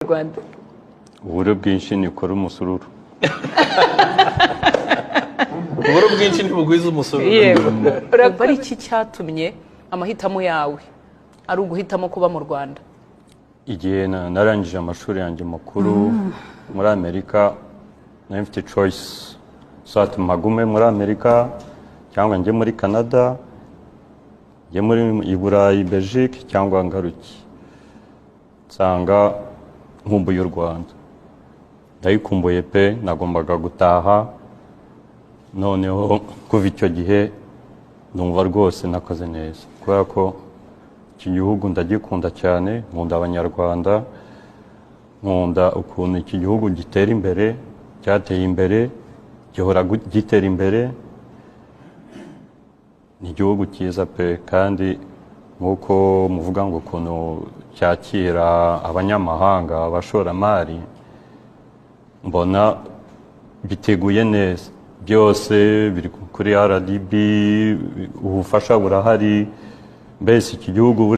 Rwanda. Uburo bwinshi nikora umusururu. Uburo bwinshi ntibugwiza umusururu. Yego, urumva ari iki cyatumye amahitamo yawe ari uguhitamo kuba mu Rwanda? Igihe narangije amashuri yanjye makuru muri Amerika, nari mfite choice: soit mpagume muri Amerika, cyangwa njye muri Canada, njye muri i Burayi, Belgique, cyangwa ngaruke. Nsanga nkumbuye u Rwanda, ndayikumbuye pe, nagombaga gutaha. Noneho kuva icyo gihe numva rwose nakoze neza, kubera ko iki gihugu ndagikunda cyane, nkunda Abanyarwanda, nkunda ukuntu iki gihugu gitera imbere, cyateye imbere, gihora gitera imbere. Ni igihugu cyiza pe. Kandi nk'uko muvuga ngo ukuntu cyakira abanyamahanga, abashoramari, mbona biteguye neza, byose biri kuri RDB, ubufasha burahari, mbese iki gihugu.